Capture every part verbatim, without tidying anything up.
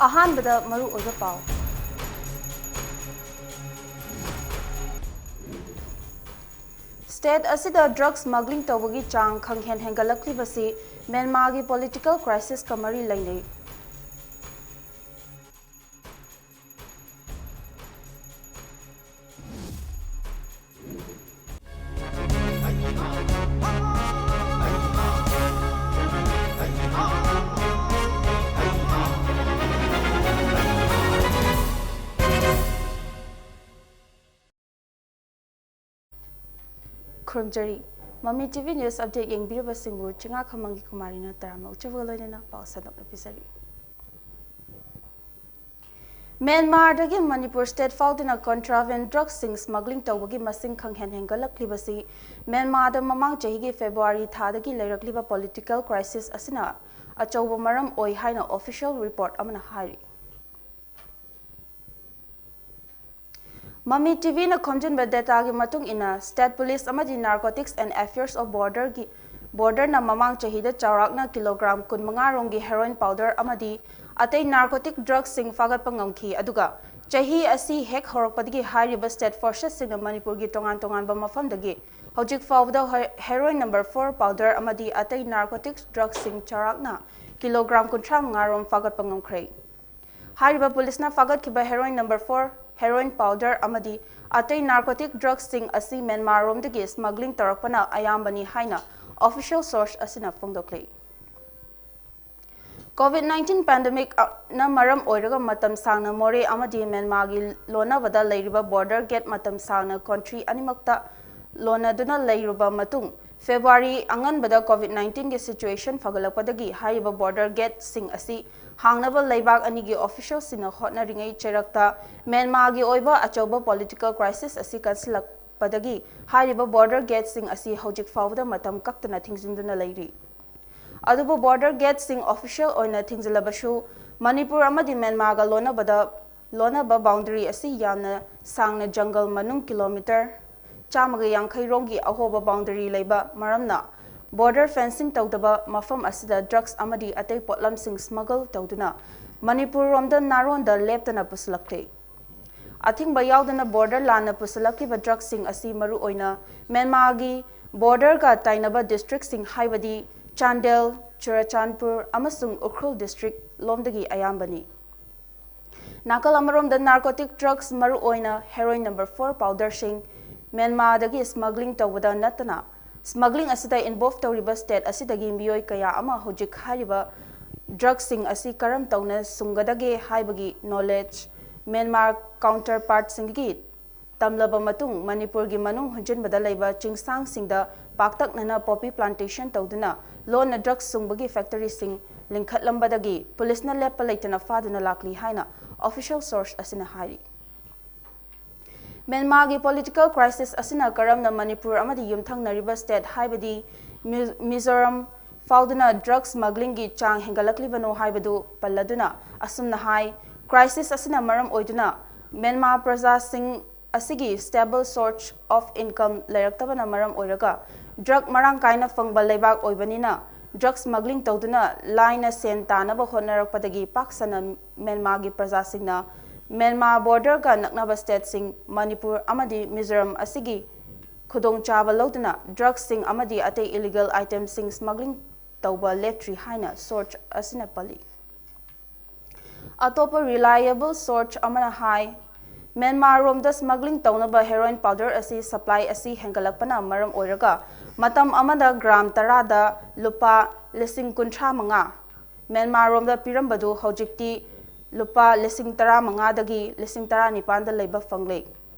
ꯑꯍꯥꯟꯕꯗ ꯃꯔꯨꯑꯣꯏꯕ ꯄꯥꯎ꯫ ꯁ꯭ꯇꯦꯠ ꯑꯁꯤꯗ ꯗ꯭ꯔꯒ ꯁ꯭ꯃꯒ꯭ꯂꯤꯡ ꯇꯧꯕꯒꯤ ꯆꯥꯡ ꯈꯪꯍꯦꯟ ꯍꯦꯟꯒꯠꯂꯛꯂꯤꯕꯁꯤ ꯃ꯭ꯌꯥꯟꯃꯥꯔꯒꯤ ꯄꯣꯂꯤꯇꯤꯀꯦꯜ ꯀ꯭ꯔꯥꯏꯁꯤꯁꯀ ꯃꯔꯤ ꯂꯩꯅꯩ꯫ ꯈꯨꯔꯨꯝꯖꯔꯤ꯫ ꯃꯃꯤ ꯇꯤ ꯚꯤ News Update ꯌꯦꯡꯕꯤꯔꯤꯕꯁꯤꯡꯕꯨ ꯆꯤꯉꯥꯈꯃꯪꯒꯤ ꯀꯨꯃꯥꯔꯤꯅ ꯇꯔꯥꯝꯅ ꯑꯣꯛꯆꯕꯒ ꯂꯣꯏꯅꯅ ꯄꯥꯎ ꯁꯟꯗꯣꯛꯅ ꯄꯤꯖꯔꯤ꯫ ꯃ꯭ꯌꯥꯟꯃꯥꯔꯗꯒꯤ ꯃꯅꯤꯄꯨꯔ ꯁ꯭ꯇꯦꯠ ꯐꯥꯎꯗꯨꯅ contraband ꯗ꯭ꯔꯒꯁꯤꯡ ꯁ꯭ꯃꯒ꯭ꯂꯤꯡ ꯇꯧꯕꯒꯤ ꯃꯁꯤꯡ ꯈꯪꯍꯦꯟ ꯍꯦꯟꯒꯠꯂꯛꯂꯤꯕꯁꯤ ꯃ꯭ꯌꯥꯟꯃꯥꯔꯗ ꯃꯃꯥꯡ ꯆꯍꯤꯒꯤ ꯐꯦꯕ꯭ꯔꯨꯋꯥꯔꯤ ꯊꯥꯗꯒꯤ ꯂꯩꯔꯛꯂꯤꯕ ꯄꯣꯂꯤꯇꯤꯀꯦꯜ ꯀ꯭ꯔꯥꯏꯁꯤꯁ ꯑꯁꯤꯅ ꯑꯆꯧꯕ ꯃꯔꯝ ꯑꯣꯏ ꯍꯥꯏꯅ ꯑꯣꯐꯤꯁꯤꯌꯦꯜ ꯔꯤꯄꯣꯔꯠ ꯑꯃꯅ ꯍꯥꯏꯔꯤ꯫ ꯃꯃꯤ ꯇꯤ ꯚꯤꯅ ꯈꯣꯝꯖꯤꯟꯕ ꯗꯦꯇꯥꯒꯤ ꯃꯇꯨꯡ ꯏꯟꯅ, ꯁ꯭ꯇꯦꯠ ꯄꯨꯂꯤꯁ ꯑꯃꯗꯤ Narcotics and Affairs of Borderꯒꯤ, Borderꯅ ꯃꯃꯥꯡ ꯆꯍꯤꯗ ꯆꯥꯎꯔꯥꯛꯅ ꯀꯤꯂꯣꯒ꯭ꯔꯥꯝ ꯀꯨꯟꯃꯉꯥ ꯔꯣꯝꯒꯤ heroin powder ꯑꯃꯗꯤ ꯑꯇꯩ narcotic drugꯁꯤꯡ ꯐꯥꯒꯠꯄ ꯉꯝꯈꯤ, ꯑꯗꯨꯒ ꯆꯍꯤ ꯑꯁꯤ ꯍꯦꯛ ꯍꯧꯔꯛꯄꯗꯒꯤ ꯍꯥꯏꯔꯤꯕ state forcesꯁꯤꯡꯅ ꯃꯅꯤꯄꯨꯔꯒꯤ ꯇꯣꯉꯥꯟ ꯇꯣꯉꯥꯟꯕ ꯃꯐꯝꯗꯒꯤ ꯍꯧꯖꯤꯛ ꯐꯥꯎꯕꯗ ꯍꯦ-, heroin number four powder ꯑꯃꯗꯤ ꯑꯇꯩ narcotic drugꯁꯤꯡ ꯆꯥꯎꯔꯥꯛꯅ ꯀꯤꯂꯣꯒ꯭ꯔꯥꯝ ꯀꯨꯟꯊ꯭ꯔꯥ ꯃꯉꯥ ꯔꯣꯝ ꯐꯥꯒꯠꯄ ꯉꯝꯈ꯭ꯔꯦ꯫ ꯍꯥꯏꯔꯤꯕ ꯄꯨꯂꯤꯁꯅ ꯐꯥꯒꯠꯈꯤꯕ heroin number four, heroin powder ꯑꯃꯗꯤ ꯑꯇꯩ narcotic drugꯁꯤꯡ ꯑꯁꯤ ꯃ꯭ꯌꯥꯟꯃꯥꯔꯔꯣꯝꯗꯒꯤ smuggling ꯇꯧꯔꯛꯄꯅ ꯑꯌꯥꯝꯕꯅꯤ ꯍꯥꯏꯅ official source ꯑꯁꯤꯅ ꯐꯣꯡꯗꯣꯛꯂꯤ꯫ COVID nineteen pandemicꯅ ꯃꯔꯝ ꯑꯣꯏꯔꯒ ꯃꯇꯝ ꯁꯥꯡꯅ ꯃꯣꯔꯦ ꯑꯃꯗꯤ ꯃ꯭ꯌꯥꯟꯃꯥꯔꯒꯤ ꯂꯣꯟꯅꯕꯗ ꯂꯩꯔꯤꯕ border gate ꯃꯇꯝ ꯁꯥꯡꯅ country ꯑꯅꯤꯃꯛꯇ ꯂꯣꯟꯅꯗꯨꯅ ꯂꯩꯔꯨꯕ ꯃꯇꯨꯡ, ꯐꯦꯕ꯭ꯔꯨꯋꯥꯔꯤ ꯑꯉꯟꯕꯗ COVID nineteenꯒꯤ situation ꯐꯒꯠꯂꯛꯄꯗꯒꯤ ꯍꯥꯏꯔꯤꯕ border gateꯁꯤꯡ ꯑꯁꯤ ꯍꯥꯡꯅꯕ ꯂꯩꯕꯥꯛ ꯑꯅꯤꯒꯤ officialꯁꯤꯡꯅ ꯍꯣꯠꯅꯔꯤꯉꯩ ꯆꯩꯔꯛꯇ ꯃ꯭ꯌꯥꯟꯃꯥꯔꯒꯤ ꯑꯣꯏꯕ ꯑꯆꯧꯕ political crisis ꯑꯁꯤ ꯀꯟꯁꯤꯜꯂꯛꯄꯗꯒꯤ ꯍꯥꯏꯔꯤꯕ border gateꯁꯤꯡ ꯑꯁꯤ ꯍꯧꯖꯤꯛ ꯐꯥꯎꯕꯗ ꯃꯇꯝ ꯀꯛꯇꯅ ꯊꯤꯡꯖꯤꯟꯗꯨꯅ ꯂꯩꯔꯤ꯫ ꯑꯗꯨꯕꯨ border gateꯁꯤꯡ official ꯑꯣꯏꯅ ꯊꯤꯡꯖꯤꯜꯂꯕꯁꯨ, ꯃꯅꯤꯄꯨꯔ ꯑꯃꯗꯤ ꯃ꯭ꯌꯥꯟꯃꯥꯔꯒ ꯂꯣꯟꯅꯕꯗ, ꯂꯣꯟꯅꯕ boundary ꯑꯁꯤ ꯌꯥꯝꯅ ꯁꯥꯡꯅ jungle ꯃꯅꯨꯡ kilometre ꯆꯥꯝꯃꯒ ꯌꯥꯡꯈꯩ ꯔꯣꯝꯒꯤ ꯑꯍꯣꯕ boundary ꯂꯩꯕ ꯃꯔꯝꯅ, border fencing ꯇꯧꯗꯕ ꯃꯐꯝ ꯑꯁꯤꯗ drugs ꯑꯃꯗꯤ ꯑꯇꯩ ꯄꯣꯠꯂꯝꯁꯤꯡ smuggle ꯇꯧꯗꯨꯅ ꯃꯅꯤꯄꯨꯔꯔꯣꯝꯗ ꯅꯥꯔꯣꯟꯗ ꯂꯦꯞꯇꯅ ꯄꯨꯁꯤꯜꯂꯛꯂꯤ꯫ ꯑꯊꯤꯡꯕ ꯌꯥꯎꯗꯅ border ꯂꯥꯟꯅ ꯄꯨꯁꯤꯜꯂꯛꯈꯤꯕ drugsꯁꯤꯡ ꯑꯁꯤ ꯃꯔꯨꯑꯣꯏꯅ ꯃ꯭ꯌꯥꯟꯃꯥꯔꯒꯤ borderꯒ ꯇꯥꯏꯅꯕ districtꯁꯤꯡ ꯍꯥꯏꯕꯗꯤ ꯆꯥꯟꯗꯦꯜ, ꯆꯨꯔꯆꯥꯟꯄꯨꯔ ꯑꯃꯁꯨꯡ ꯎꯈ꯭ꯔꯨꯜ district ꯂꯣꯝꯗꯒꯤ ꯑꯌꯥꯝꯕꯅꯤ꯫ ꯅꯥꯀꯜ ꯑꯃꯔꯣꯝꯗ narcotic drugs ꯃꯔꯨꯑꯣꯏꯅ heroin number four powderꯁꯤꯡ ꯃ꯭ꯌꯥꯟꯃꯥꯔꯗꯒꯤ smuggling ꯇꯧꯕꯗ ꯅꯠꯇꯅ smuggling ꯑꯁꯤꯗ involve ꯇꯧꯔꯤꯕ state ꯑꯁꯤꯗꯒꯤ ꯃꯤꯑꯣꯏ ꯀꯌꯥ ꯑꯃ ꯍꯧꯖꯤꯛ ꯍꯥꯏꯔꯤꯕ drugsꯁꯤꯡ ꯑꯁꯤ ꯀꯔꯝ ꯇꯧꯅ ꯁꯨꯡꯒꯗꯒꯦ ꯍꯥꯏꯕꯒꯤ knowledge ꯃ꯭ꯌꯥꯟꯃꯥꯔ counterpartꯁꯤꯡꯗꯒꯤ ꯇꯝꯂꯕ ꯃꯇꯨꯡ ꯃꯅꯤꯄꯨꯔꯒꯤ ꯃꯅꯨꯡ ꯍꯨꯟꯖꯤꯟꯕꯗ ꯂꯩꯕ ꯆꯤꯡꯁꯥꯡꯁꯤꯡꯗ ꯄꯥꯛꯇꯛꯅꯅ poppy plantation ꯇꯧꯗꯨꯅ ꯂꯣꯟꯅ drugs ꯁꯨꯡꯕꯒꯤ factoryꯁꯤꯡ ꯂꯤꯡꯈꯠꯂꯝꯕꯗꯒꯤ policeꯅ ꯂꯦꯞꯄ ꯂꯩꯇꯅ ꯐꯥꯗꯨꯅ ꯂꯥꯛꯂꯤ ꯍꯥꯏꯅ official source ꯑꯁꯤꯅ ꯍꯥꯏꯔꯤ꯫ ꯃ꯭ꯌꯥꯟꯃꯥꯔꯒꯤ political crisis ꯑꯁꯤꯅ ꯀꯔꯝꯅ ꯃꯅꯤꯄꯨꯔ ꯑꯃꯗꯤ ꯌꯨꯝꯊꯪꯅꯔꯤꯕ state ꯍꯥꯏꯕꯗꯤ ꯃꯤ-, ꯃꯤꯖꯣꯔꯥꯝ ꯐꯥꯎꯗꯨꯅ drugs smugglingꯒꯤ ꯆꯥꯡ ꯍꯦꯟꯒꯠꯂꯛꯂꯤꯕꯅꯣ ꯍꯥꯏꯕꯗꯨ ꯄꯜꯂꯗꯨꯅ ꯑꯁꯨꯝꯅ ꯍꯥꯏ, crisis ꯑꯁꯤꯅ ꯃꯔꯝ ꯑꯣꯏꯗꯨꯅ ꯃ꯭ꯌꯥꯟꯃꯥꯔ ꯄ꯭ꯔꯖꯥꯁꯤꯡ ꯑꯁꯤꯒꯤ stable source of income ꯂꯩꯔꯛꯇꯕꯅ ꯃꯔꯝ ꯑꯣꯏꯔꯒ drug ꯃꯔꯥꯡ ꯀꯥꯏꯅ ꯐꯪꯕ ꯂꯩꯕꯥꯛ ꯑꯣꯏꯕꯅꯤꯅ drugs smuggling ꯇꯧꯗꯨꯅ ꯂꯥꯏꯅ ꯁꯦꯟ ꯇꯥꯅꯕ ꯍꯣꯠꯅꯔꯛꯄꯗꯒꯤ ꯄꯥꯛ ꯁꯟꯅ ꯃ꯭ꯌꯥꯟꯃꯥꯔꯒꯤ ꯄ꯭ꯔꯖꯥꯁꯤꯡꯅ ꯃ꯭ꯌꯥꯟꯃꯥꯔ borderꯒ ꯅꯛꯅꯕ stateꯁꯤꯡ ꯃꯅꯤꯄꯨꯔ ꯑꯃꯗꯤ ꯃꯤꯖꯣꯔꯥꯝ ꯑꯁꯤꯒꯤ ꯈꯨꯗꯣꯡꯆꯥꯕ ꯂꯧꯗꯨꯅ drugsꯁꯤꯡ ꯑꯃꯗꯤ ꯑꯇꯩ illegal itemꯁꯤꯡ smuggling ꯇꯧꯕ ꯂꯦꯞꯇ꯭ꯔꯤ ꯍꯥꯏꯅ source ꯑꯁꯤꯅ ꯄꯜꯂꯤ꯫ ꯑꯇꯣꯞꯄ reliable source ꯑꯃꯅ ꯍꯥꯏ, ꯃ꯭ꯌꯥꯟꯃꯥꯔꯔꯣꯝꯗ smuggling ꯇꯧꯅꯕ heroin powder ꯑꯁꯤ supply ꯑꯁꯤ ꯍꯦꯟꯒꯠꯂꯛꯄꯅ ꯃꯔꯝ ꯑꯣꯏꯔꯒ ꯃꯇꯝ ꯑꯃꯗ gram ꯇꯔꯥꯗ ꯂꯨꯄꯥ ꯂꯤꯁꯤꯡ ꯀꯨꯟꯊ꯭ꯔꯥ ꯃꯉꯥ ꯃ꯭ꯌꯥꯟꯃꯥꯔꯔꯣꯝꯗ ꯄꯤꯔꯝꯕꯗꯨ ꯍꯧꯖꯤꯛꯇꯤ ꯂꯨꯄꯥ ꯂꯤꯁꯤꯡ ꯇꯔꯥ ꯃꯉꯥꯗꯒꯤ ꯂꯤꯁꯤꯡ ꯇꯔꯥ ꯅꯤꯄꯥꯟꯗ ꯂꯩꯕ ꯐꯪꯂꯦ꯫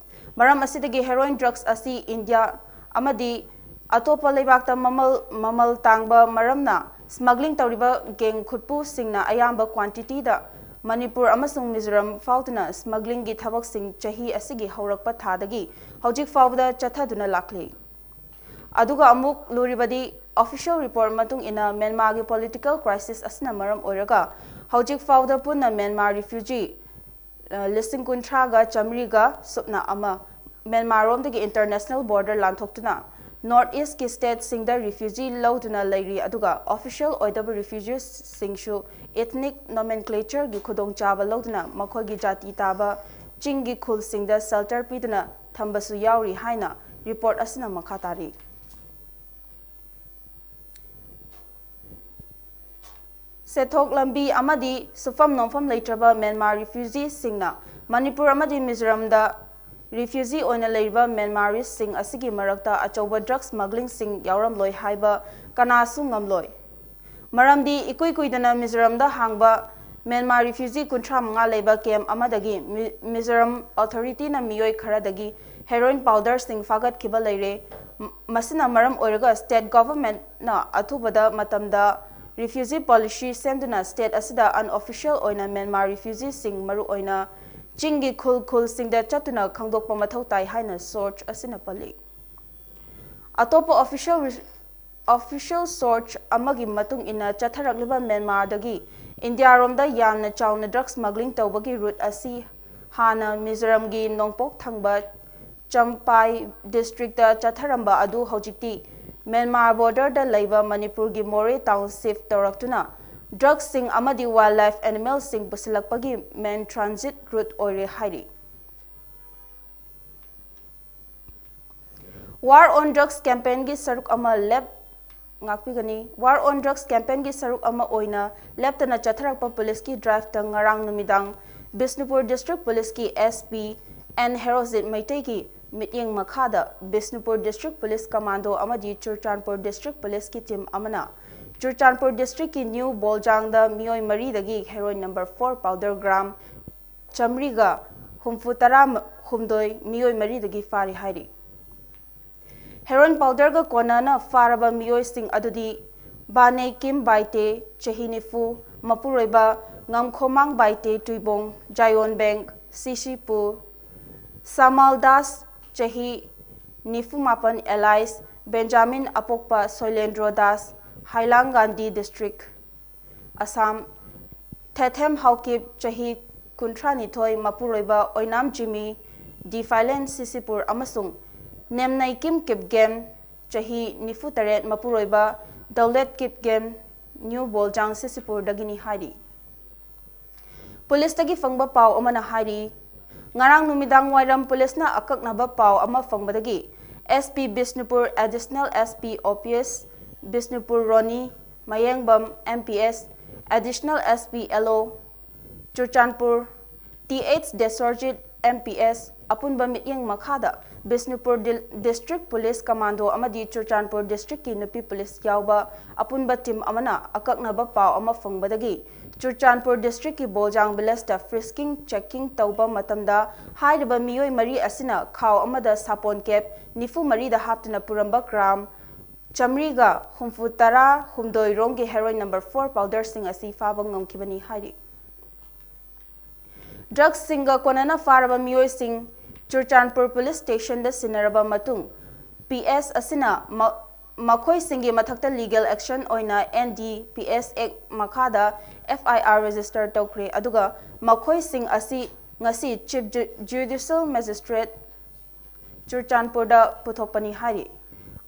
ꯃꯔꯝ ꯑꯁꯤꯗꯒꯤ heroin drugs ꯑꯁꯤ ꯏꯟꯗꯤꯌꯥ ꯑꯃꯗꯤ ꯑꯇꯣꯞꯄ ꯂꯩꯕꯥꯛꯇ ꯃꯃꯜ, ꯃꯃꯜ ꯇꯥꯡꯕ ꯃꯔꯝꯅ smuggling ꯇꯧꯔꯤꯕ gang ꯈꯨꯠꯄꯨꯁꯤꯡꯅ ꯑꯌꯥꯝꯕ quantityꯗ ꯃꯅꯤꯄꯨꯔ ꯑꯃꯁꯨꯡ ꯃꯤꯖꯣꯔꯥꯝ ꯐꯥꯎꯗꯨꯅ smugglingꯒꯤ ꯊꯕꯛꯁꯤꯡ ꯆꯍꯤ ꯑꯁꯤꯒꯤ ꯍꯧꯔꯛꯄ ꯊꯥꯗꯒꯤ ꯍꯧꯖꯤꯛ ꯐꯥꯎꯕꯗ ꯆꯠꯊꯗꯨꯅ ꯂꯥꯛꯂꯤ꯫ ꯑꯗꯨꯒ ꯑꯃꯨꯛ ꯂꯨꯔꯤꯕꯗꯤ official report ꯃꯇꯨꯡ ꯏꯟꯅ ꯃ꯭ꯌꯥꯟꯃꯥꯔꯒꯤ political crisis ꯑꯁꯤꯅ ꯃꯔꯝ ꯑꯣꯏꯔꯒ ꯍꯧꯖꯤꯛ ꯐꯥꯎꯕꯗ ꯄꯨꯟꯅ ꯃ꯭ꯌꯥꯟꯃꯥꯔ refugee, ꯑ, ꯂꯤꯁꯤꯡ ꯀꯨꯟꯊ꯭ꯔꯥꯒ ꯆꯥꯃꯔꯤꯒ ꯁꯨꯞꯅ ꯑꯃ ꯃ꯭ꯌꯥꯟꯃꯥꯔꯔꯣꯝꯗꯒꯤ international border ꯂꯥꯟꯊꯣꯛꯇꯨꯅ North East ꯀꯤ state ꯁꯤꯡꯗ refugee ꯂꯧꯗꯨꯅ ꯂꯩꯔꯤ, ꯑꯗꯨꯒ official ꯑꯣꯏꯗꯕ refugees ꯁꯤꯡꯁꯨ ethnic nomenclature ꯒꯤ ꯈꯨꯗꯣꯡꯆꯥꯕ ꯂꯧꯗꯨꯅ ꯃꯈꯣꯏꯒꯤ ꯖꯥꯇꯤ ꯇꯥꯕ ꯆꯤꯡꯒꯤ ꯈꯨꯜꯁꯤꯡꯗ shelter ꯄꯤꯗꯨꯅ ꯊꯝꯕꯁꯨ ꯌꯥꯎꯔꯤ ꯍꯥꯏꯅ report ꯑꯁꯤꯅ ꯃꯈꯥ ꯇꯥꯔꯤ꯫ ꯁꯦꯟꯊꯣꯛ ꯂꯝꯕꯤ ꯑꯃꯗꯤ ꯁꯨꯐꯝ ꯅꯣꯝꯐꯝ ꯂꯩꯇ꯭ꯔꯕ ꯃ꯭ꯌꯥꯟꯃꯥꯔ refugee ꯁꯤꯡꯅ ꯃꯅꯤꯄꯨꯔ ꯑꯃꯗꯤ ꯃꯤꯖꯣꯔꯥꯝꯗ refugee ꯑꯣꯏꯅ ꯂꯩꯔꯤꯕ Myanmarese ꯁꯤꯡ ꯑꯁꯤꯒꯤ ꯃꯔꯛꯇ ꯑꯆꯧꯕ drug smuggling ꯁꯤꯡ ꯌꯥꯎꯔꯝꯂꯣꯏ ꯍꯥꯏꯕ ꯀꯅꯥꯁꯨ ꯉꯝꯂꯣꯏ꯫ ꯃꯔꯝꯗꯤ ꯏꯀꯨꯏ ꯀꯨꯏꯗꯅ ꯃꯤꯖꯣꯔꯥꯝꯗ ꯍꯥꯡꯕ ꯃ꯭ꯌꯥꯟꯃꯥꯔ refugee ꯀꯨꯟꯊ꯭ꯔꯥ ꯃꯉꯥ ꯂꯩꯕ camp ꯑꯃꯗꯒꯤ ꯃꯤ-, ꯃꯤꯖꯣꯔꯥꯝ authority ꯅ ꯃꯤꯑꯣꯏ ꯈꯔꯗꯒꯤ heroin powder ꯁꯤꯡ ꯐꯥꯒꯠꯈꯤꯕ ꯂꯩꯔꯦ꯫ ꯃ-, ꯃꯁꯤꯅ ꯃꯔꯝ ꯑꯣꯏꯔꯒ state government ꯅ ꯑꯊꯨꯕꯗ ꯃꯇꯝꯗ refugee policy ꯁꯦꯝꯗꯨꯅ state ꯑꯁꯤꯗ unofficial ꯑꯣꯏꯅ ꯃ꯭ꯌꯥꯟꯃꯥꯔ refugee ꯁꯤꯡ, ꯃꯔꯨꯑꯣꯏꯅ ꯆꯤꯡꯒꯤ ꯈꯨꯜ ꯈꯨꯜꯁꯤꯡꯗ ꯆꯠꯇꯨꯅ ꯈꯪꯗꯣꯛꯄ ꯃꯊꯧ ꯇꯥꯏ ꯍꯥꯏꯅ source ꯑꯁꯤꯅ ꯄꯜꯂꯤ꯫ ꯑꯇꯣꯞꯄ official ꯔꯤ-, official source ꯑꯃꯒꯤ ꯃꯇꯨꯡ ꯏꯟꯅ, ꯆꯠꯊꯔꯛꯂꯤꯕ ꯃ꯭ꯌꯥꯟꯃꯥꯔꯗꯒꯤ ꯏꯟꯗꯤꯌꯥꯔꯣꯝꯗ ꯌꯥꯝꯅ ꯆꯥꯎꯅ drug smuggling ꯇꯧꯕꯒꯤ route ꯑꯁꯤ ꯍꯥꯟꯅ ꯃꯤꯖꯣꯔꯥꯝꯒꯤ ꯅꯣꯡꯄꯣꯛ ꯊꯪꯕ ꯆꯝꯄꯥꯏ district ꯇ ꯆꯠꯊꯔꯝꯕ ꯑꯗꯨ ꯍꯧꯖꯤꯛꯇꯤ ꯃ꯭ꯌꯥꯟꯃꯥꯔ border ꯗ ꯂꯩꯕ ꯃꯅꯤꯄꯨꯔꯒꯤ ꯃꯣꯔꯦ town shift ꯇꯧꯔꯛꯇꯨꯅ drug ꯁꯤꯡ ꯑꯃꯗꯤ wildlife animal ꯁꯤꯡ ꯄꯨꯁꯤꯜꯂꯛꯄꯒꯤ main transit route ꯑꯣꯏꯔꯦ ꯍꯥꯏꯔꯤ꯫ War on Drugs campaign ꯒꯤ ꯁꯔꯨꯛ ꯑꯃ ꯂꯦꯞ-, ꯉꯥꯛꯄꯤꯒꯅꯤ꯫ War on Drugs campaign ꯒꯤ ꯁꯔꯨꯛ ꯑꯃ ꯑꯣꯏꯅ ꯂꯦꯞꯇꯅ ꯆꯠꯊꯔꯛꯄ ꯄꯨꯂꯤꯁꯀꯤ drive ꯇ ꯉꯔꯥꯡ ꯅꯨꯃꯤꯗꯥꯡ ꯕꯤꯁꯅꯨꯄꯨꯔ district ꯄꯨꯂꯤꯁꯀꯤ S P N ꯍꯦꯔꯣꯖꯤꯠ ꯃꯩꯇꯩꯒꯤ ꯃꯤꯠꯌꯦꯡ ꯃꯈꯥꯗ ꯕꯤꯁꯅꯨꯄꯨꯔ district police commando ꯑꯃꯗꯤ ꯆꯨꯔꯆꯥꯟꯄꯨꯔ district police ꯀꯤ team ꯑꯃꯅ ꯆꯨꯔꯆꯥꯟꯄꯨꯔ district ꯀꯤ ꯅ꯭ꯌꯨ ꯕꯣꯜꯖꯥꯡꯗ ꯃꯤꯑꯣꯏ ꯃꯔꯤꯗꯒꯤ heroin number four powder gram ꯆꯥꯃꯔꯤꯒ ꯍꯨꯝꯐꯨ ꯇꯔꯥ ꯍꯨꯝꯗꯣꯏ ꯃꯤꯑꯣꯏ ꯃꯔꯤꯗꯒꯤ ꯐꯥꯔꯤ ꯍꯥꯏꯔꯤ꯫ Heroin powder ꯒ ꯀꯣꯟꯅꯅ ꯐꯥꯔꯕ ꯃꯤꯑꯣꯏꯁꯤꯡ ꯑꯗꯨꯗꯤ ꯕꯥꯅꯦ ꯀꯤꯝ ꯕꯥꯏꯇꯦ, ꯆꯍꯤ ꯅꯤꯐꯨ, ꯃꯄꯨꯔꯣꯏꯕ ꯉꯝꯈꯣꯃꯥꯡ ꯕꯥꯏꯇꯦ ꯇꯨꯏꯕꯣꯡ, ꯖꯥꯌꯣꯟꯕꯦꯡ, ꯁꯤꯁꯤꯄꯨ, ꯁꯥꯃꯜ ꯗꯥꯁ, ꯆꯍꯤ ꯅꯤꯐꯨ ꯃꯥꯄꯟ, alias Benjamin ꯑꯄꯣꯛꯄ ꯁꯣꯏꯂꯦꯟꯗ꯭ꯔꯣ Das, ꯍꯥꯏꯂꯥꯡꯒꯥꯟꯗꯤ district, Assam, ꯊꯦꯊꯦꯝ Haokip, ꯆꯍꯤ ꯀꯨꯟꯊ꯭ꯔꯥ ꯅꯤꯊꯣꯏ, ꯃꯄꯨꯔꯣꯏꯕ ꯑꯣꯏꯅꯥꯝ ꯖꯤꯃꯤ, ꯗꯤꯐꯥꯏꯂꯦꯟ ꯁꯤꯁꯤꯄꯨꯔ, ꯑꯃꯁꯨꯡ ꯅꯦꯝꯅꯩ ꯀꯤꯝ ꯀꯤꯞꯒꯦꯝ, ꯆꯍꯤ ꯅꯤꯐꯨ ꯇꯔꯦꯠ, ꯃꯄꯨꯔꯣꯏꯕ ꯗꯧꯂꯦꯠ ꯀꯤꯞꯒꯦꯝ, ꯅ꯭ꯌꯨ ꯕꯣꯜꯖꯥꯡ ꯁꯤꯁꯤꯄꯨꯔꯗꯒꯤꯅꯤ ꯍꯥꯏꯔꯤ꯫ ꯄꯨꯂꯤꯁꯇꯒꯤ ꯐꯪꯕ ꯄꯥꯎ ꯑꯃꯅ ꯍꯥꯏꯔꯤ, ꯉꯔꯥꯡ ꯅꯨꯃꯤꯗꯥꯡ ꯋꯥꯏꯔꯝ ꯄꯨꯂꯤꯁꯅ ꯑꯀꯛꯅꯕ ꯄꯥꯎ ꯑꯃ ꯐꯪꯕꯗꯒꯤ S P Bishnupur, Additional S P O P S Bishnupur ꯔꯣꯅꯤ ꯃꯌꯦꯡꯕꯝ, M P S, Additional S P L O Churachandpur, T H ꯗꯦꯁꯣꯔꯖꯤꯠ, M P S, ꯑꯄꯨꯟꯕ ꯃꯤꯠꯌꯦꯡ ꯃꯈꯥꯗ ꯕꯤꯁꯅꯨꯄꯨꯔ ꯗꯤꯜ-, District Police Commando ꯑꯃꯗꯤ ꯆꯨꯔꯆꯥꯟꯄꯨꯔ District ꯀꯤ ꯅꯨꯄꯤ ꯄꯨꯂꯤꯁ ꯌꯥꯎꯕ ꯑꯄꯨꯟꯕ team ꯑꯃꯅ ꯑꯀꯛꯅꯕ ꯄꯥꯎ ꯑꯃ ꯐꯪꯕꯗꯒꯤ ꯆꯨꯔꯆꯥꯟꯄꯨꯔ District ꯀꯤ ꯕꯣꯜꯖꯥꯡ village ꯇ frisking checking ꯇꯧꯕ ꯃꯇꯝꯗ ꯍꯥꯏꯔꯤꯕ ꯃꯤꯑꯣꯏ ꯃꯔꯤ ꯑꯁꯤꯅ ꯈꯥꯎ ꯑꯃꯗ ꯁꯥꯄꯣꯟ ꯀꯦꯞ ꯅꯤꯐꯨ ꯃꯔꯤꯗ ꯍꯥꯞꯇꯨꯅ ꯄꯨꯔꯝꯕ gram ꯆꯥꯃꯔꯤꯒ ꯍꯨꯝꯐꯨ ꯇꯔꯥ ꯍꯨꯝꯗꯣꯏ ꯔꯣꯝꯒꯤ heroin number four powder ꯁꯤꯡ ꯑꯁꯤ ꯐꯥꯕ ꯉꯝꯈꯤꯕꯅꯤ ꯍꯥꯏꯔꯤ꯫ Drugs ꯁꯤꯡꯒ ꯀꯣꯟꯅꯅ ꯐꯥꯔꯕ ꯃꯤꯑꯣꯏꯁꯤꯡ ꯆꯨꯔꯆꯥꯟꯄꯨꯔ Police Station ꯗ ꯁꯤꯟꯅꯔꯕ ꯃꯇꯨꯡ, P S ꯑꯁꯤꯅ ꯃ-, ꯃꯈꯣꯏꯁꯤꯡꯒꯤ ꯃꯊꯛꯇ legal action ꯑꯣꯏꯅ N D P S Act ꯃꯈꯥꯗ F I R register ꯇꯧꯈ꯭ꯔꯦ, ꯑꯗꯨꯒ ꯃꯈꯣꯏꯁꯤꯡ ꯑꯁꯤ ꯉꯁꯤ Chief Ju-, Judicial Magistrate ꯆꯨꯔꯆꯥꯟꯄꯨꯔꯗ ꯄꯨꯊꯣꯛꯄꯅꯤ ꯍꯥꯏꯔꯤ꯫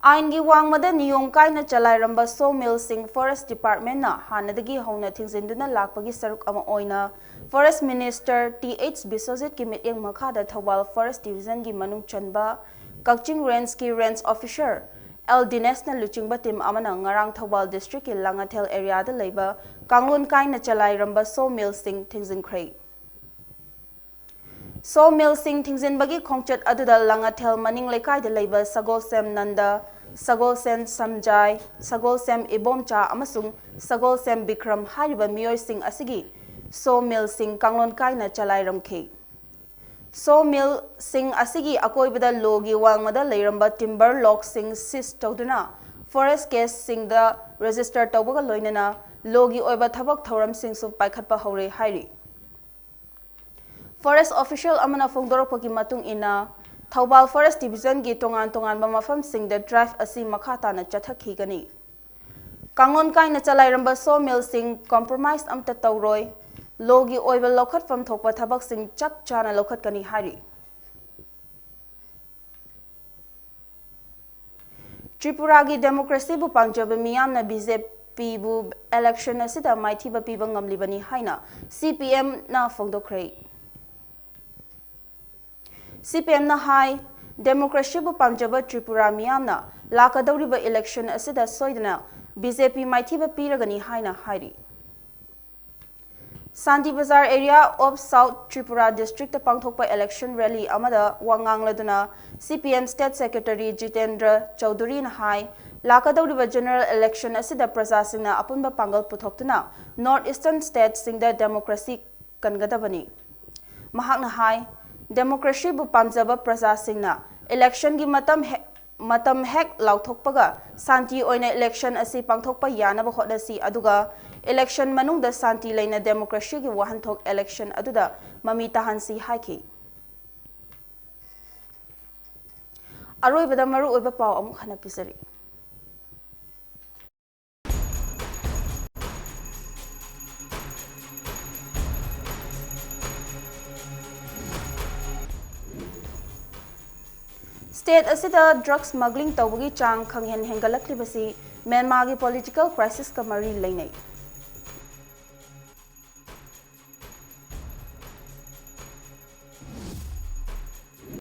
ꯑꯥꯏꯟꯒꯤ ꯋꯥꯡꯃꯗ ꯅꯤꯌꯣꯝ ꯀꯥꯏꯅ ꯆꯂꯥꯏꯔꯝꯕ sawmill ꯁꯤꯡ Forest Department ꯅ ꯍꯥꯟꯅꯗꯒꯤ ꯍꯧꯅ ꯊꯤꯡꯖꯤꯟꯗꯨꯅ ꯂꯥꯛꯄꯒꯤ ꯁꯔꯨꯛ ꯑꯃ ꯑꯣꯏꯅ Forest Minister T H ꯕꯤꯁ꯭ꯋꯖꯤꯠꯀꯤ ꯃꯤꯠꯌꯦꯡ ꯃꯈꯥꯗ ꯊꯧꯕꯥꯜ Forest Division ꯒꯤ ꯃꯅꯨꯡ ꯆꯟꯕ ꯀꯛꯆꯤꯡ Range ꯀꯤ Range Officer L ꯗꯤꯅꯦꯁꯅ ꯂꯨꯆꯤꯡꯕ team ꯑꯃꯅ ꯉꯔꯥꯡ ꯊꯧꯕꯥꯜ District ꯀꯤ ꯂꯥꯡꯉꯊꯦꯜ area ꯗ ꯂꯩꯕ ꯀꯥꯡꯂꯣꯟ ꯀꯥꯏꯅ ꯆꯂꯥꯏꯔꯝꯕ sawmill ꯁꯤꯡ ꯊꯤꯡꯖꯤꯟꯈ꯭ꯔꯦ꯫ Sawmill ꯁꯤꯡ ꯊꯤꯡꯖꯤꯟꯕꯒꯤ ꯈꯣꯡꯆꯠ ꯑꯗꯨꯗ ꯂꯥꯡꯉꯊꯦꯜ ꯃꯅꯤꯡ ꯂꯩꯀꯥꯏꯗ ꯂꯩꯕ ꯁꯒꯣꯜꯁꯦꯝ ꯅꯟꯗ, ꯁꯒꯣꯜꯁꯦꯝ ꯁꯝꯖꯥꯏ, ꯁꯒꯣꯜꯁꯦꯝ ꯏꯕꯣꯝꯆꯥ ꯑꯃꯁꯨꯡ ꯁꯒꯣꯜꯁꯦꯝ ꯕꯤꯀ꯭ꯔꯝ ꯍꯥꯏꯔꯤꯕ ꯃꯤꯑꯣꯏꯁꯤꯡ ꯑꯁꯤꯒꯤ sawmill ꯁꯤꯡ ꯀꯥꯡꯂꯣꯟ ꯀꯥꯏꯅ ꯆꯂꯥꯏꯔꯝꯈꯤ꯫ Sawmill ꯁꯤꯡ ꯑꯁꯤꯒꯤ ꯑꯀꯣꯏꯕꯗ ꯂꯣꯒꯤ ꯋꯥꯡꯃꯗ ꯂꯩꯔꯝꯕ timber log ꯁꯤꯡ seize ꯇꯧꯗꯨꯅ forest case ꯁꯤꯡꯗ register ꯇꯧꯕꯒ ꯂꯣꯏꯅꯅ ꯂꯣꯒꯤ ꯑꯣꯏꯕ ꯊꯕꯛ ꯊꯧꯔꯝꯁꯤꯡꯁꯨ ꯄꯥꯏꯈꯠꯄ ꯍꯧꯔꯦ ꯍꯥꯏꯔꯤ꯫ Forest official ꯑꯃꯅ ꯐꯣꯡꯗꯣꯔꯛꯄꯒꯤ ꯃꯇꯨꯡ ꯏꯟꯅ, ꯊꯧꯕꯥꯜ Forest Division ꯒꯤ ꯇꯣꯉꯥꯟ ꯇꯣꯉꯥꯟꯕ ꯃꯐꯝꯁꯤꯡꯗ drive ꯑꯁꯤ ꯃꯈꯥ ꯇꯥꯅ ꯆꯠꯊꯈꯤꯒꯅꯤ꯫ ꯀꯥꯡꯂꯣꯟ ꯀꯥꯏꯅ ꯆꯂꯥꯏꯔꯝꯕ sawmill ꯁꯤꯡ compromise ꯑꯃꯠꯇ ꯇꯧꯔꯣꯏ, ꯂꯣꯒꯤ ꯑꯣꯏꯕ ꯂꯧꯈꯠꯐꯝ ꯊꯣꯛꯄ ꯊꯕꯛꯁꯤꯡ ꯆꯞ ꯆꯥꯅ ꯂꯧꯈꯠꯀꯅꯤ ꯍꯥꯏꯔꯤ꯫ ꯇ꯭ꯔꯤꯄꯨꯔꯥꯒꯤ ꯗꯦꯃꯣꯀ꯭ꯔꯦꯁꯤꯕꯨ ꯄꯥꯝꯖꯕ ꯃꯤꯌꯥꯝꯅ ꯕꯤ ꯖꯦ ꯄꯤꯕꯨ ꯏꯂꯦꯛꯁꯟ ꯑꯁꯤꯗ ꯃꯥꯏꯊꯤꯕ ꯄꯤꯕ ꯉꯝꯂꯤꯕꯅꯤ ꯍꯥꯏꯅ ꯁꯤ ꯄꯤ ꯑꯦꯝꯅ ꯐꯣꯡꯗꯣꯛꯈ꯭ꯔꯦ꯫ ꯁꯤ ꯄꯤ ꯑꯦꯝꯅ ꯍꯥꯏ, ꯗꯦꯃꯣꯀ꯭ꯔꯦꯁꯤꯕꯨ ꯄꯥꯝꯖꯕ ꯇ꯭ꯔꯤꯄꯨꯔꯥ ꯃꯤꯌꯥꯝꯅ ꯂꯥꯛꯀꯗꯧꯔꯤꯕ ꯏꯂꯦꯛꯁꯟ ꯑꯁꯤꯗ ꯁꯣꯏꯗꯅ ꯕꯤ ꯖꯦ ꯄꯤ ꯃꯥꯏꯊꯤꯕ ꯄꯤꯔꯒꯅꯤ ꯍꯥꯏꯅ ꯍꯥꯏꯔꯤ꯫ Santir Bazar area of south Tripura district ꯄꯥꯡꯊꯣꯛꯄ ꯏꯂꯦꯛꯁꯟ ꯔꯦꯂꯤ ꯑꯃꯗ ꯋꯥ ꯉꯥꯡꯂꯗꯨꯅ C P M state secretary Jitendra Chaudhury ꯍꯥꯏ, ꯂꯥꯛꯀꯗꯧꯔꯤꯕ ꯖꯦꯅꯔꯦꯜ ꯏꯂꯦꯛꯁꯟ ꯑꯁꯤꯗ ꯄ꯭ꯔꯖꯥꯁꯤꯡꯅ ꯑꯄꯨꯟꯕ ꯄꯥꯡꯒꯜ ꯄꯨꯊꯣꯛꯇꯨꯅ ꯅꯣꯔꯠ ꯏꯁꯇꯔꯟ ꯁ꯭ꯇꯦꯠꯁꯤꯡꯗ ꯗꯦꯃꯣꯀ꯭ꯔꯦꯁꯤ ꯀꯟꯒꯗꯕꯅꯤ꯫ ꯃꯍꯥꯛꯅ ꯍꯥꯏ, ꯗꯦꯃꯣꯀ꯭ꯔꯦꯁꯤꯕꯨ ꯄꯥꯝꯖꯕ ꯄ꯭ꯔꯖꯥꯁꯤꯡꯅ ꯏꯂꯦꯛꯁꯟꯒꯤ ꯃꯇꯝ ꯍꯦꯛ, ꯃꯇꯝ ꯍꯦꯛ ꯂꯥꯎꯊꯣꯛꯄꯒ ꯁꯥꯟꯇꯤ ꯑꯣꯏꯅ ꯏꯂꯦꯛꯁꯟ ꯑꯁꯤ ꯄꯥꯡꯊꯣꯛꯄ ꯌꯥꯅꯕ ꯍꯣꯠꯅꯁꯤ, ꯑꯗꯨꯒ ꯏꯂꯦꯛꯁꯟ ꯃꯅꯨꯡꯗ ꯁꯥꯟꯇꯤ ꯂꯩꯅ ꯗꯦꯃꯣꯀ꯭ꯔꯦꯁꯤꯒꯤ ꯋꯥꯍꯟꯊꯣꯛ ꯏꯂꯦꯛꯁꯟ ꯑꯗꯨꯗ ꯃꯃꯤ ꯇꯥꯍꯟꯁꯤ ꯍꯥꯏꯈꯤ꯫ ꯑꯔꯣꯏꯕꯗ ꯃꯔꯨꯑꯣꯏꯕ ꯄꯥꯎ ꯑꯃꯨꯛ ꯍꯟꯅ ꯄꯤꯖꯔꯤ꯫ ꯁ꯭ꯇꯦꯠ ꯑꯁꯤꯗ ꯗ꯭ꯔꯒ ꯁ꯭ꯃꯒ꯭ꯂꯤꯡ ꯇꯧꯕꯒꯤ ꯆꯥꯡ ꯈꯪꯍꯦꯟ ꯍꯦꯟꯒꯠꯂꯛꯂꯤꯕꯁꯤ ꯃ꯭ꯌꯥꯟꯃꯥꯔꯒꯤ ꯄꯣꯂꯤꯇꯤꯀꯦꯜ ꯀ꯭ꯔꯥꯏꯁꯤꯁꯀ ꯃꯔꯤ ꯂꯩꯅꯩ꯫